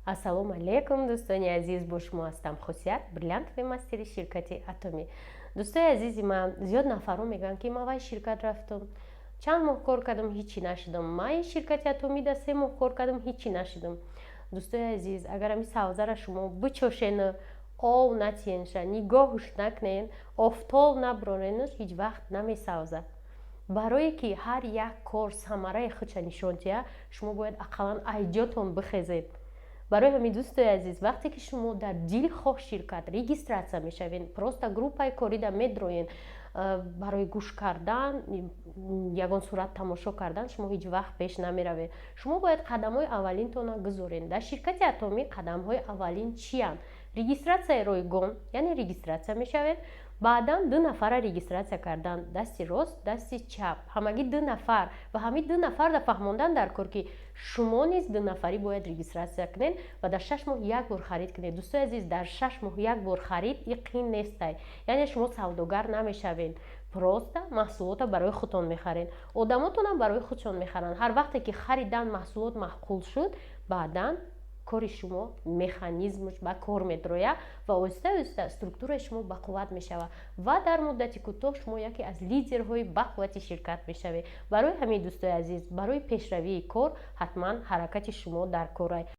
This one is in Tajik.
Ассалому алайкум, дӯстони азиз! Бо шумо ҳастам Хусият, бриллиантовый мастери ширкати Атомӣ. Дӯстои азизи ман, зиёд нафарҳо мегӯянд, ки ман вай ширкат рафтам, чанд моҳ кор кардам, ҳичи нашудам. Ман ин ширкати Атомида 3 моҳ кор кардам, ҳичи нашудам. Дӯстои азиз, агар ҳами савзара шумо бичошену ов натиенша, нигоҳуш накунен, офтоб набуроренаш, ҳеҷ вақт намесавзад. Барое ки ҳар як кор самараи худша нишон диҳад, шумо бояд ақаллан айҷотон бихезед. Барои ҳамин, дӯстои азиз, вақте ки шумо дар дилхоҳ ширкат регистрация мешавед, просто группаи корида медроен, барои гӯш кардан, ягон сурат тамошо кардан, шумо ҳеҷ вақт пеш намеравед. Шумо бояд қадамҳои аввалинтонро гузоред. Дар ширкати Атомӣ қадамҳои аввалин чиянд? Регистрацияи ройгон, яъне регистрация мешавед. Баъдан ду нафарра регистрация кардан: дасти рост, дасти чап, ҳамагӣ ду нафар. Ва ҳамин ду нафарра фаҳмондан дар кор, ки шумо низ дунафарӣ бояд регистрация кунед ва дар 6 моҳ як бор харид кунед. Дӯстои азиз, дар 6 моҳ як бор харид и қин нестай, яъне шумо савдогар намешавед, просто маҳсулотро барои худтон мехаред, одамотонам барои худшон мехаранд. Ҳар вақте ки харидан, маҳсулот маъқул шуд, баъдан кори шумо механизмш ба кор медрояд ва оҳиста оҳиста структураи шумо бақувват мешавад ва дар муддати кӯтоҳ шумо яке аз лидерҳои бақуввати ширкат мешавед. Барои ҳамин, дӯстои азиз, барои пешравии кор ҳатман ҳаракати шумо дар корай.